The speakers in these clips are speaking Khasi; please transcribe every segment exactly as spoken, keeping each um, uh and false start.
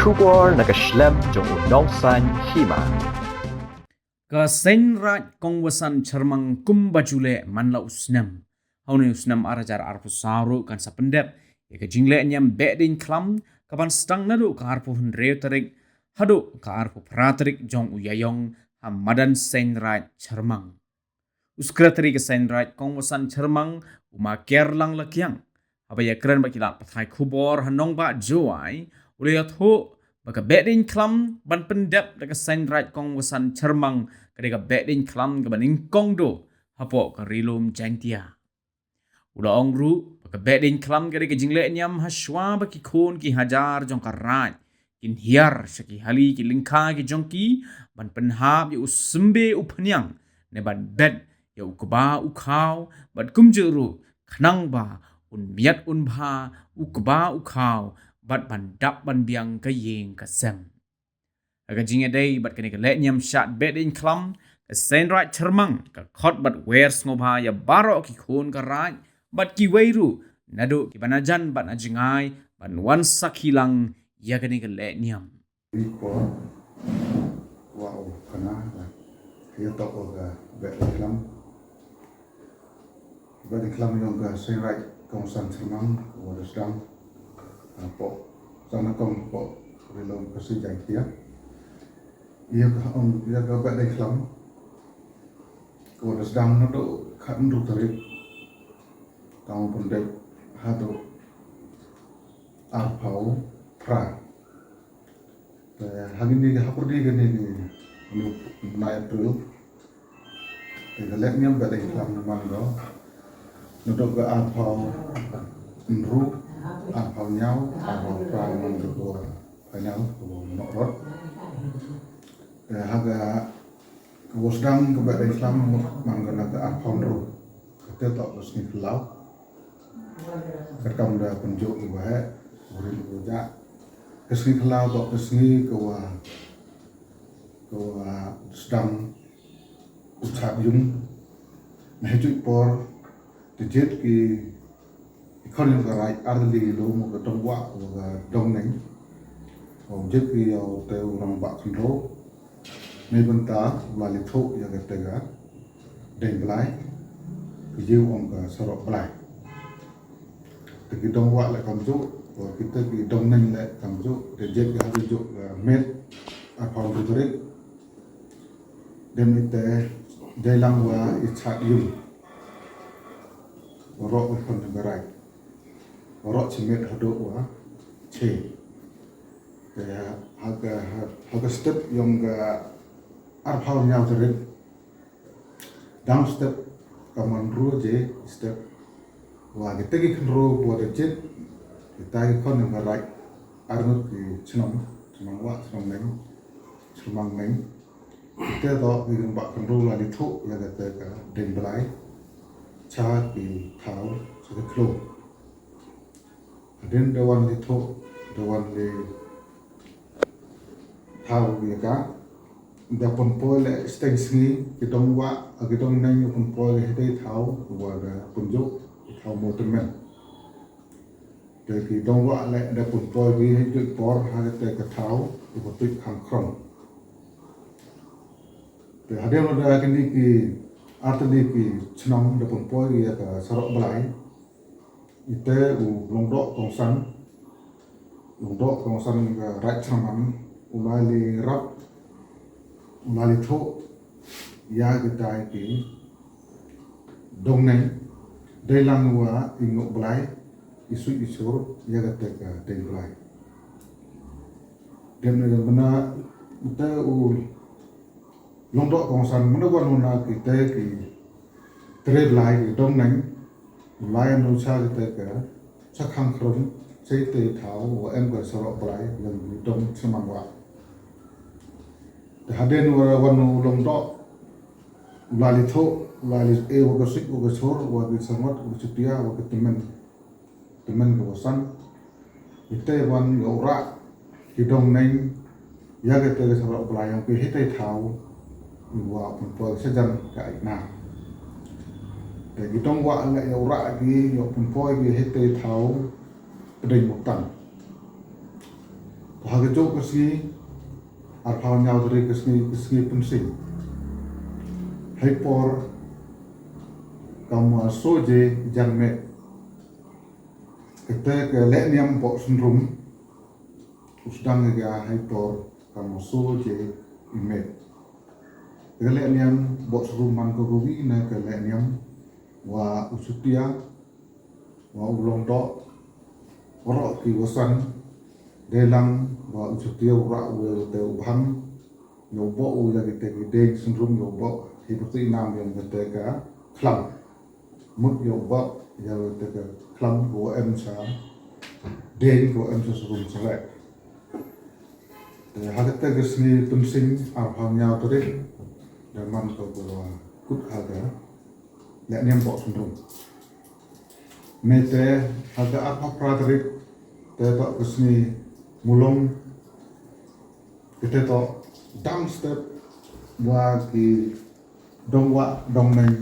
Khubor na ka shlem jong u Nongsaiñ Hima. Ka Seiñ Raij Kong Wasan Chyrmang kumba ju leh man la u snem. Ha une u snem ar hajar arphew saw ruh kan sa pyndep ïa ka jingleh niam Behdeiñ Khlam kaban sdang naduh ka arphew hynriew tarik haduh ka arphew phra tarik jong u Ïaïong ha madan Seiñ Raij Chyrmang. U Secretary ka Seiñ Raij Kong Wasan Chyrmang, u Ma Kerlang Lakiang, haba ïakren bad ki lad pathai khubor ha nongbah Jowai, u la ïathuh ba ka Behdeiñ Khlam ban pyndep da ka Seiñ Raij Kong Wasan Chyrmang ka dei ka Behdeiñ Khlam kaba nyngkong duh hapoh ka Ri Lum Jaiñtia. U la ong ruh ba ka Behdeiñ Khlam ka dei ka jingleh niam ha shuwa ba ki khun ki hajar jong ka raij kin hiar sha ki hali ki lyngkha ki jong ki ban pynhap ïa u symbe u phniang ne ban bet ïa u kba u khaw bad kumjuh ruh khnang ba un miat un bha u kba u khaw bad ban dap ban biang ka ïing ka sem. Ha ka jingïadei bad kane ka leh niam shad Behdeiñ Khlam, ka Seiñ Raij Chyrmang ka khot bad wer sngewbha ïa baroh ki khun ka raij bad kiwei ruh naduh kiba na jan bad na jngai ban wan sakhi lang ïa kane ka leh niam. Iko wa u kana la ïa tok ka Behdeiñ Khlam. Behdeiñ Khlam ïong ka Seiñ Raij Kong Wasan Chyrmang wa da sdang hapoh Sdang na kong hapoh Ri Lum Khasi Jaiñtia. Ïa ka ong ïa ka Behdeiñ Khlam ka wa da sdang naduh khathynriew tarik tang pyndep haduh arphew phra. Te ha kine ki hapyrdi kine ki nine April te ka leh niam Behdeiñ Khlam man ko naduh ka arphew hynriew, arphew hynñiew, arphew phra man ko ka final ka wa noh rot. Te ha ka ka wa sdang ka Behdeiñ Khlam man ka na ka arphew hynriew. Kata toh ka sngi khlaw. Katkam da pynjot ki ba heh, u rim u jah. Ka sngi khlaw toh ka sngi ka wa ka wa sdang u chap yung. Na hi juh por te jied ki Ki khon ïong ka raij ar tylli ki lum, ka Dongwah, ka Dongneng. Ong jep ki ïa u te u rangbah khyndew. Neibynta u la leh thuh ïa kata ka Deiñ Blai. Ki ïa u ong ka Sarok Blai. Te ki Dongwah leh kamjuh, wa kita ki Dongneng leh kamjuh, te jep ki ha juh ka met, arphew hynriew tarik. Dem ite dei lang wa i chad yung. Waroh ki khon ïong ka raij. Waroh chimet haduh wa che. Te ha ka, ha ka step ïong ka arphew hynñiew tarik. Dang step ka man ruh je step. Wa kita ki khynroo wa da jied. Kita ki khon ïong ka raij. Arngut ki chnong, chnong wa, chnong neng, chnong neng. Kita toh ki rangbah khyndew la leh thuh ïa kata ka Deiñ Blai. Cha ki thaw, cha ki khloo. Hadien da wan leh thuh, da wan leh thaw ïa ka. Da pynpoi leh steng sngi, ki Dongwah, ki Dongneng pynpoi leh hynrei thaw, wa da pynjot, thaw mo tymmen. Te ki Dongwah leh da pynpoi ki ha juh por ha kata ka thaw, ki pyntuid khang khrong. Te hadien da kini ki ar tylli ki chnong da pynpoi ïa ka Sarok Blai. Ite u Lyngdoh Kongsan, Lyngdoh Kongsan ka raij Chyrmang, u la leh rap, u la leh thuh, ïa kita ki Dongneng, dei lang wa i ngop blai, i suit i sur, ïa kata ka Deiñ Blai. Dem ne bna, ite u Lyngdoh Kongsan, mano wan u na kita ki tre blai ki Dongneng, u la ïa u cha kita ka, cha khang khrong, cha ite thaw, wa em ka Sarok Blai, ïa u Dong Chyrmang wa. Te hadien wa wan u Lyngdoh, u la leh thuh, u la leh e wa ka suit, wa ka sur, wa ka sangot, wa ka chutia, wa ka tymmen. Tymmen ka wa san. Ite wan ïa u rah, ki Dongneng, ïa kata ka Sarok Blai ïong ki hynrei thaw, wa pynpoi sajan ka ai na. Te ki Dongwah leh ïa u rah ki, ïa pynpoi ki hynrei thaw, pdeng mutan. Ha ka jong ka sngi arphew hynñiew tarik ka sngi, ka sngi Pynsing, ha i por kam wa soo baje jan miet, kata ka lehniam boh syndrum u sdang ïa ka ha i por kam wa soo baje i miet. Ka lehniam boh syndrum man ka ruwi na ka lehniam wa u Shutia, wa u Longdoh, waroh ki wasan, dei lang wa u Shutia u rah u ïa u te u bhang, ïa u boh u ïa kite ki ding syndrum, ïa u boh hi pyrthei nam ïa kite ka khlam. Mut ïa u boh ïa kite ka khlam ko em sa ding, ko em sa syndrum sa leh. Te ha kata ka sngi Pynsing arphew hynñiew tarik, da man ko ko kut ha ka lehniam boh syndrum. Mynne te ha ka arphew phra tarik te toh ka sngi Mulong, kata toh dang step wa ki dong wah dong neng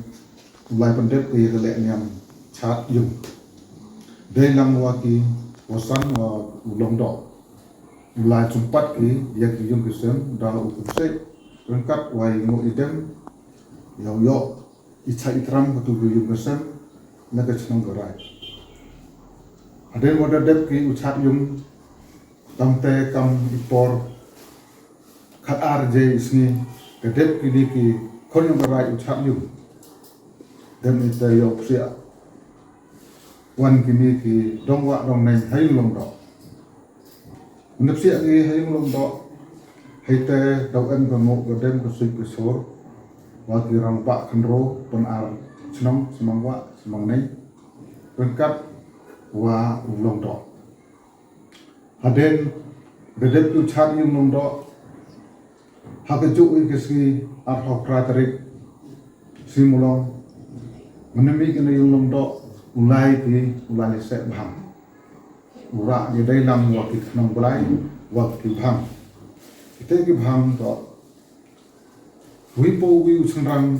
u lai pyndep ka ïa ka lehniam chad ïung. Dei lang wa ki wasan wa u Longdoh u lai jumpat ki ïa ki ïung ki sem da u kumseh ryngkat wa i nguh i dem ïa u ïoh i chah i tram katu ka ïung ka sem na ka chnong ka raij. Hadien wa da dep ki u chad ïung, tang te kam i por khat ar baje i sngi, da dep kini ki khon ïung ka raij u chad ïung. Dem i te ïoh psiah wan kini ki dong wah dong neng ha i Longdoh. Mynda psiah ki ha i Longdoh, hei te daw em ka nguh ka dem ka suit ka sor wa ki rangbah khynroo, pyn ar chnong, Smangwah, Smangneng, ryngkat wa u Longdoh. Hadien da dep u chad ïung Longdoh, ha ka jong i ka sngi arphew phra tarik, sngi Mulong, mynne mih kane ïung Longdoh u lai ki, u lai lehse bhang. U rah ki dei lang wa ki khnong blai wa ki bhang. Kite ki bhang toh wi po wi u chynrang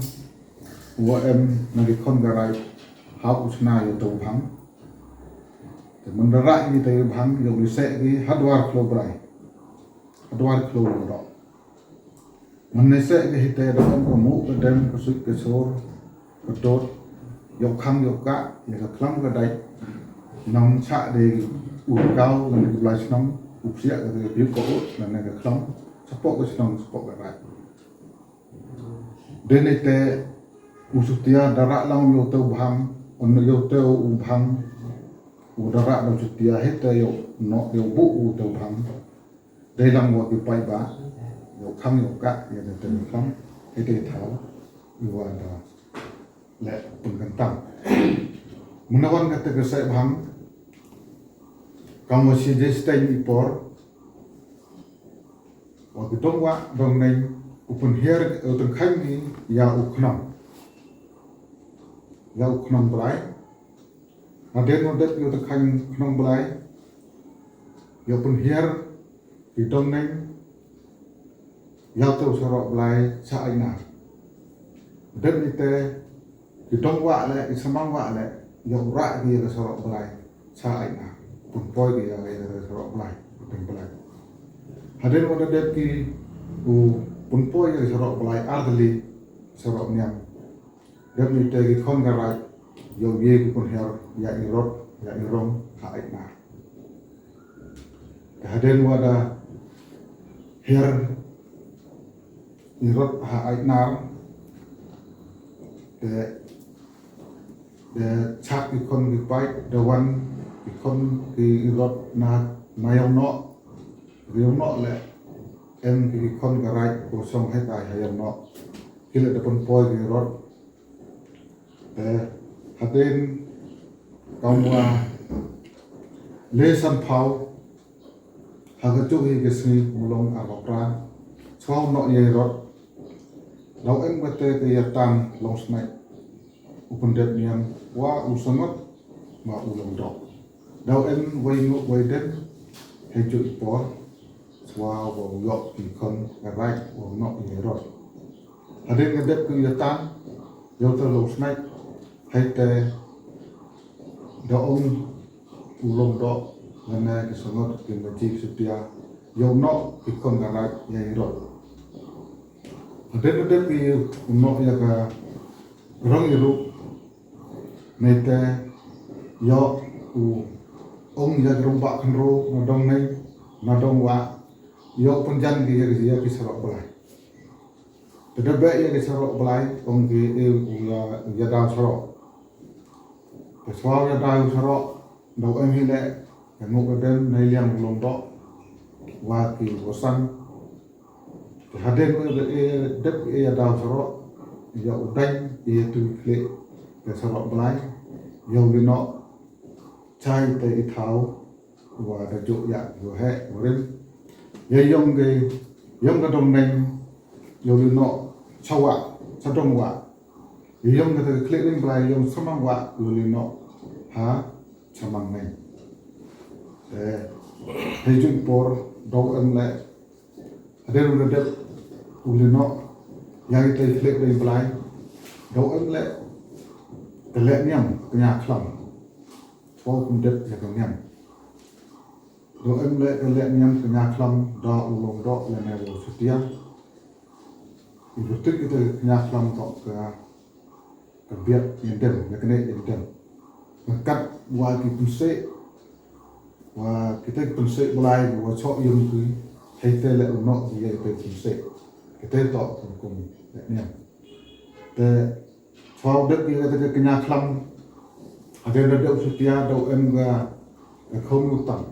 wa em na ki khon ka raij, ha u chna ïa u te u bhang. Te mynda rah ïa u te u bhang ïa u lehse ki ha dwar khlaw blai, ha dwar khlaw Longdoh. Mynne se ka hite da em ka muh ka dem ka suit ka sor ka dot, ïoh khang ïoh kah ïa ka khlam ka dait. Nong chah de u kaw lane u blai chnong u psiah ka de ka piu ka ut lane ka khlam chapoh ka chnong chapoh ka raij. Dei ne te u Shutia da rah lang ïa u te u bhang, un ïa u te u bhang u da rah da u Shutia hite ïoh noh ïoh buh u te u bhang. Dei lang wa ki paidbah ïoh khang ïoh kah ïa kata ka kam, ïa kata ka thaw, ïa wa da leh pynkyntang. Mynta wan kata ka seh bhang, kam wa shi jai shteng i por, wa ki dong wah dong neng u pynhiar u tyngkhaiñ ni ïa u khnong, ïa u khnong Blai. Hadien wa dep ïa u tyngkhaiñ khnong Blai, ïa u pynhiar ki dong neng ïa u te u sarok Blai sha Aitnar. Dep ite ki dong wah leh, ki samang wah leh, ïa u rah ki ïa ka sarok Blai sha Aitnar. Pynpoi ki ïa ka sarok Blai, dong Blai. Hadien wa da dep ki u pynpoi ïa ka sarok Blai ar tylli sarok niam. Dep ite ki khon ka raij ïa u ïa ki pynhiar ïa i rot ïa i rong ha Aitnar. Te hadien wa da hiar i rot ha Aitnar, te, te chak ki khon ki paid da wan ki khon ki i rot na, na ïong noh, ïong noh leh em ki khon ka raij ko song heh tai ha ïong noh. Ki leh da pynpoi ki rot. Te hadien kam wa le san phaw ha ka jong hi ka sngi Mulong arphew phra, shuwa u noh ïa i rot, daw em kata ka ïa tan long snai u pyndep niam wa u sangot ma u long dok. Daw em wei nguh wei dem hei jong i por, shuwa wa u ïoh ki khon ka raij wa u noh ïa i rot. Hadien ka dep ka ïa tan ïa u te long snai, hei te da ong u long dok lane ki sangot ki maji ki Shutia, ïa u noh ki khon ka raid ïa i Rot. Hadien ba dep ki u noh ïa ka rong i Rot, nai te ïoh u ong ïa ki rangbah khynroo na dong nai na dong wah, ïoh pynjan ki ïa ki, ïa ki sarok Blai. Te da beh ïa ki sarok Blai, ong ki, eh, u ïa, u ïa daw sarok. Te shuwa u ïa daw sarok, da u em hi leh, ka nguk ka dem, na i liang u Longdoh, wa ki wasan. Te hadien u ïa, eh, dep ïa daw sarok, ïa u dang, ïa tu khlieh, ka sarok Blai, ïa u Linoh, chai te i thaw, wa da juh ïa, wa heh, wa rim. Ïa ïong ka, ïong ka dong neng, ïa u Linoh, cha wah, cha dong wah. Ïa ïong ka te ka khlieh ring Blai, ïong samang wah, ïa u Linoh, ha, samang neng. Eh, hei juh por, da u em leh, hadien u da dep, u Linoh, ïa i te i khlieh ring Blai, da u em leh, ka leh niam, ka ñia khlam. Pau kum dep ïa ka niam. Da u em leh ka leh niam ka ñia khlam da u Longdoh lane u Sutia. I btut kita ka ñia khlam toh ka, ka biat ïa dem, ïa kane ïa dem. Ka kat wa ki pynseh, wa kita ki pynseh Blai wa choh ïum ki, hei te leh u noh ki ïa kita ki pynseh. Kita toh kum kum leh niam. Te Shuwa u dep ïa kata ka ñia khlam. Hadien da dep u Sutia da u em ka, ka khun u tang.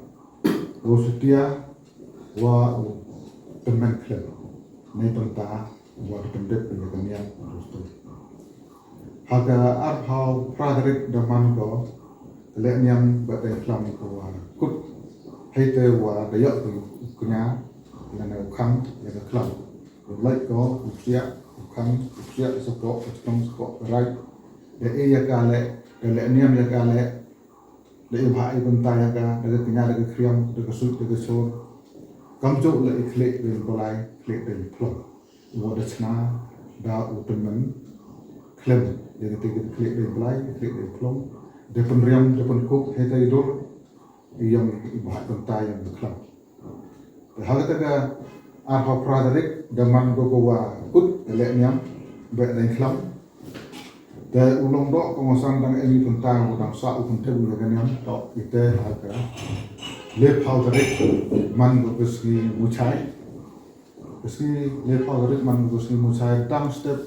U Sutia wa u tymmen khlem. Nei tang ta wa da pyndep ïa ka niam u Sutia. Ha ka arphew phra tarik da man ko ka leh niam ba dei khlam ko wa kut. Hei te wa da ïoh u kñia lane u khang ïa ka khlam. U lait ko, u siah, u khang, u siah, sa ko, u chnong sa ko, ka raid. Da e ïa ka leh, da leh niam ïa ka leh. Da e bha e bynta ïa ka, da ka kñia, da ka khriam, da ka suit, da ka shor. Kam juh leh i khlieh da i Blai, khlieh da i phlong. U wa da chna, da u tymmen, khlem. Ïa ka te ka khlieh da i Blai, khlieh da i phlong. Da pynriam, da pynkup, hei ta i dur. I ïong i bha bynta ïong i khlam. Te ha kata ka arphew phra tarik da man ko ko wa kut ka leh niam beh dang khlam. Te u Longdoh ko ngosang dang em i bynta ko dang sa u pynthep ïa ka niam toh ite ha ka lephew tarik man ko ka sngi Muchai. Ka sngi lephew tarik man ko ka sngi Muchai dang step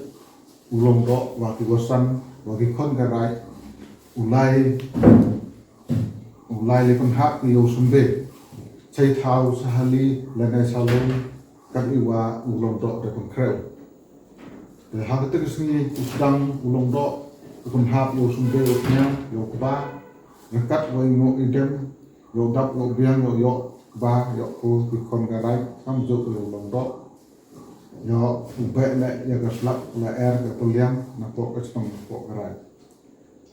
u Longdoh wa ki wasan wa ki khon ka raid u lai U lai li pynhap ïa u symbe. Chai thaw sahali lane salon kat i wa u Longdoh da pynkhreh. Te ha kata ka sngi u sdang u Longdoh u pynhap ïa u symbe u sniang ïa u kba. Nga kat wa i ngok i dem ïa u dap ïa u biang ïa u ïoh kba ïa u ki khon ka raid kam juk ïa u Longdoh. Ïa u beh leh ïa ka slap la er ka pylliang na pok ka chnong na pok ka raid.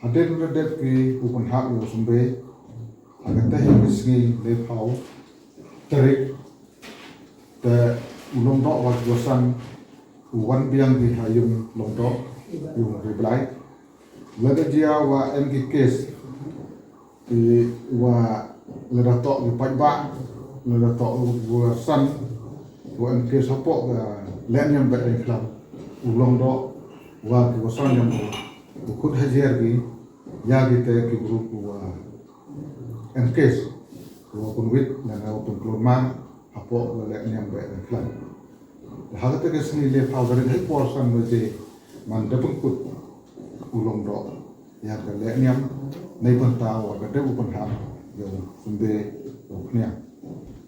Hadien u da dep ki u pynhap ïa u symbe ha kata hi ka sngi lephew tarik te u Longdoh wa ki wasan u wan biang ki ha ïung Longdoh ïung Riblai. Lada jia wa em ki kes ki wa lada toh ki paidbah lada toh u wasan wa em kes hapoh ka lehniam beh dang khlam u Longdoh wa ki wasan ïa u khut hajer ki ïa ki te ki group wa em kes wa pynwit lane wa pynklumar hapoh ka lehniam beh dang khlam. Te ha kata ka sngi lephew tarik ha i por san baje man da pynkut u Longdoh ïa ka lehniam nei pynta wa ka dep u pynhap ïa u symbe ïa u khniang.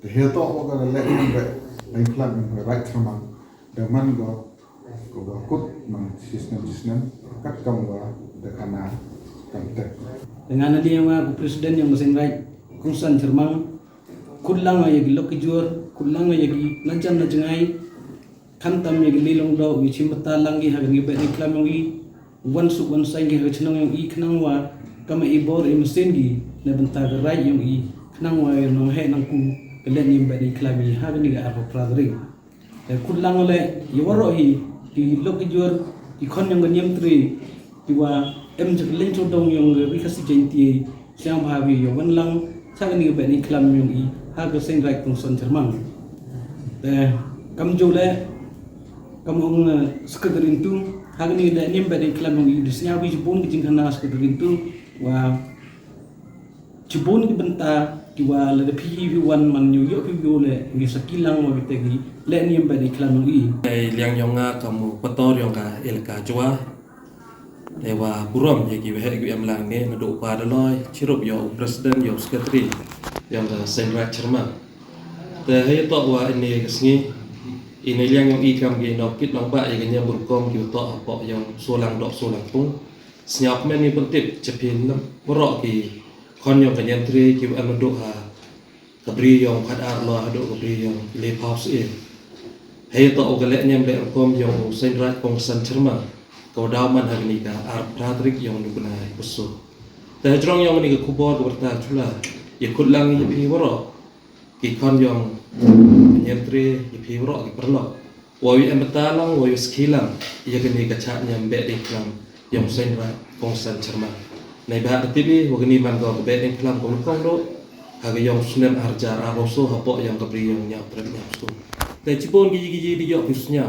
Te hetoh wa ka lehniam beh dang khlam ïa u raid tyrmang da man ko Ko ba kut man shisnem shisnem kat kam ba da khana kam te. Te nga na dei nga ko president ïong ka Seng Raid Kongsan Chyrmang, khut lang ïa ki lok ki jur, khut lang ïa ki na jan na jngai, khamtam ïa ki lei Longdoh, ïa chim bata lang ki ha ka ngi beh ni klam ïong i, wan suk wan sain ki ha ka chnong ïong i, khnang wa kam i bor i mynsiem ki na bynta ka raid ïong i, khnang wa ïa nong heh nang ku ka leh ni beh ni klam i ha ka ni ka arphew phra tarik. Te khut lang leh ïa waroh hi ki lok ki jur ki khon ïong ka Niamtre ki wa em jaka leng chodong ïong ka Ri Khasi Jaiñtia, sngewbha ïa wan lang sha kani ka beh ni klam ïong i ha ka Seng Raid Kongsan Chyrmang. Te kam ju leh, kam ong, eh, Secretary Ntu, ha kane ka lehniam Behdeiñkhlam jong i, da sngewbha shibun ka jingkhana Secretary Ntu, wa shibun ki bynta ki wa lada phi phi wan man ïoh phi ïoh leh ngi sa kylliang wa kita ki lehniam Behdeiñkhlam jong i. Ai liang jong nga kam u pastor jong ka elaka Jowai. Te wa burom ïa ki waheh ki emlang ne naduh u pa Daloi, chirup ïa u president, ïa u secretary, ïa u Seiñ Raij Chyrmang. Te hei to wa ine ka sngi, ine liang jong i kam ki nongkit nongbah ïa ka niam rukom ki u to hapoh ïa u Solang Doh Solang Pung. Sngap men ni pyntip, chapin nam, waroh ki khon jong ka niam tre ki u em naduh ha ka bri jong Khatar lo haduh ka bri jong Lephaw Syiem. Hei to u ka lehniam leh rukom jong u Seiñ Raij Kongsan Chyrmang, ka wa daw man ha kane ka arphew phra tarik jong u bnai Pusu. Te hajrong jong kane ka khubor ka warta chula, ïa khut lang ïa phi waroh ki khon jong ka niam tre, ïa phi waroh ki paralok. Wa ïa em bynta lang, wa ïa sakhi lang ïa kane ka chah niam Behdeiñkhlam jong u Seiñ Raij Kongsan Chyrmang. Neibhah ka tip i wa kane man ka Behdeiñkhlam ka nyngkong doh ha ka jong u snem arhajar arphew saw hapoh jong ka bri jong Ñiawtrep Ñiawskum. Te shibun ki ki ki ïoh ki sngew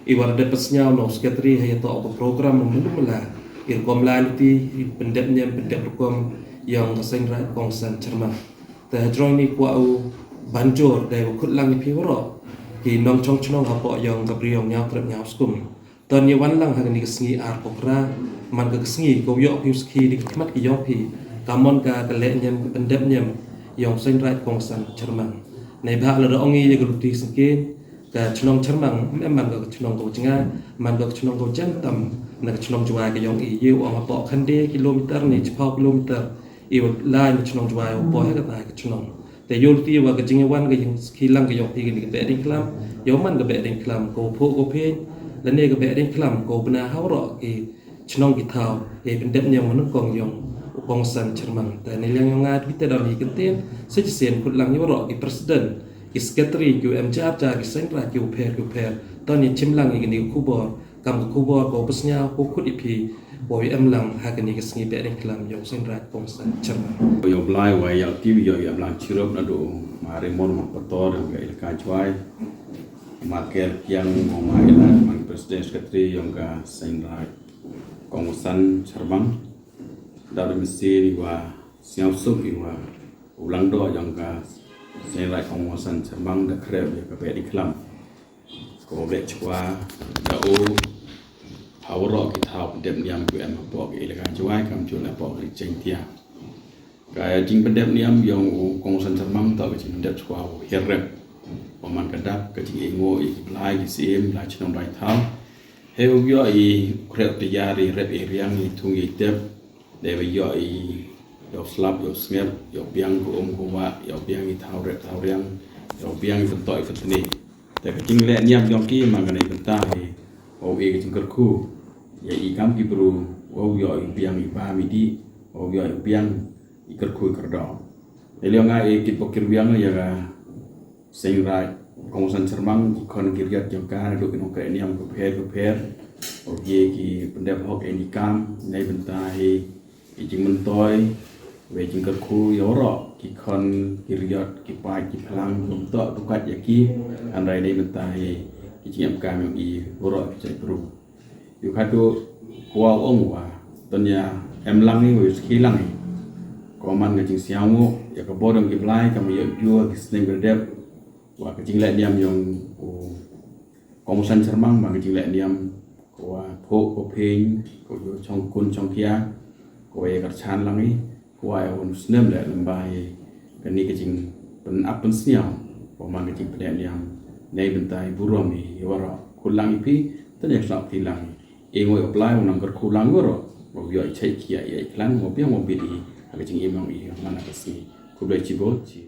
i wa da dep pynsngew na u secretary ha ïa to ka program na mynta mynta i rukom lai luti i pyndep niam pyndep rukom jong ka Seiñ Raij Kongsan Chyrmang. Te hajrong ni kwah u ban jur dei wa khut lang ïa phi waroh ki nongchong chnong hapoh jong ka bri jong Ñiawtrep Ñiawskum. Ton ïa wan lang ha kane ka sngi arphew phra, man ka sngi ko ïoh phi u sakhi da ki khmat ki jong phi, ka mon ka ka lehniam ka pyndep niam jong u Seiñ Raij Kongsan Chyrmang. Neibhah lada ong i ïa ka luti sngewsih, ka chnong Chyrmang em man ka chnong ka jngai, man ka chnong ka jan tam na ka chnong Jowai ka jong i, ïa u ong hapoh khynde kilometer ne chiphaw kilometer i wa lai na chnong Jowai u poi ha kata ka chnong. Te ïoh luti wa ka jingwan ka jingsakhi lang ka jong phi kane ka Behdeiñkhlam, ïa u man ka Behdeiñkhlam ko phuh ko phein, lane ka Behdeiñkhlam ko bna ha waroh ki chnong ki thaw, ïa pyndep niam wa nyngkong jong u Kongsan Chyrmang. Te ne liang jong nga dei te don hi kyntien, sa shisien khut lang ïa waroh ki president, ki secretary, ki u em jar jar, ki Seiñ Raij, ki u pher ki u pher. Ton ïa chim lang ïa kane ka khubor, kam ka khubor ko pynsngew ko khut ïa phi, ko ïa em lang ha kane ka sngi Behdeiñkhlam jong u Seiñ Raij Kongsan Chyrmang. Ïa u Blai wa ïa u ti ïa u em lang chirup naduh ma Raymond ma Pator jong ka elaka Jowai, ma Ker Kiang, ma Ila, ma president secretary jong ka Seiñ Raij Kongsan Chyrmang. Da u mynsiem i wa sngewsuk i wa u langdoh jong ka Seiñ Raij Kongsan Chyrmang da khreh ïa ka Behdeiñkhlam. Ko beh chwa da u ha waroh ki thaw pyndep niam ki em hapoh ka elaka Jowai kam ju la hapoh ka Ri Jaiñtia. Ka jingpyndep niam jong u Kongsan Chyrmang to ka jingpyndep chwa u hiar rep. Wa man ka dap ka jingainguh ïa ki blai ki syiem, blai chnong blai thaw. Hei u ïoh i khreh tayar i rep i riang i thung i tep. Dei ba ïoh i, ïoh slap, ïoh sngep, ïoh biang ka um ka wah, ïoh biang i thaw rep thaw riang, ïoh biang i pyntoh i pyntni. Te ka jingleh niam jong ki man kane bynta hi, wow i ka jingkyrkhu ïa i kam ki bru, wow ïoh i biang i bam i dih, wow ïoh i biang i kyrkhu i kyrdoh. Te liang nga i kit bok kit biang ïa ka Seiñ Raij Kongsan Chyrmang, ki khon ki riat jong ka, naduh ki nongkreh niam ki pher ki pher. Wow ïa ki pyndep hok ïa i kam, nai bynta hi i jingmyntoi, wei jingkyrkhu ïa waroh ki khon ki riat, ki paid ki phlang, kumto dukat ïa ki, hynrei nai bynta hi i jingem kam ïa i waroh ki jaitbru. Ïa ka dei kwah ong wa, to ïa em lang i, wa ïa sakhi lang i. Ko man ka jingsngewnguh ïa ka bor jong ki blai, kam ïa jur ki snem ka dep, wa ka jingleh niam jong u Kongsan Chyrmang, man ka jingleh niam ko wa phuh ko phein, ko ïa chong khun chong khia, ko wa ïa kyrchan lang i, ko wa ïa un snem leh lem bad i kane ka jingpynap pynsngew, ko man ka jingpynleh niam, nai bynta i burom i ïa waroh, khut lang i phi, to ïa sngap phi lang i. I ngoi u Blai u nang kyrkhu lang i waroh, u ïoh i chait khia i khlaiñ, u biang u bit i ha ka jingim jong i man la ka sngi. Khublei chibun, chi.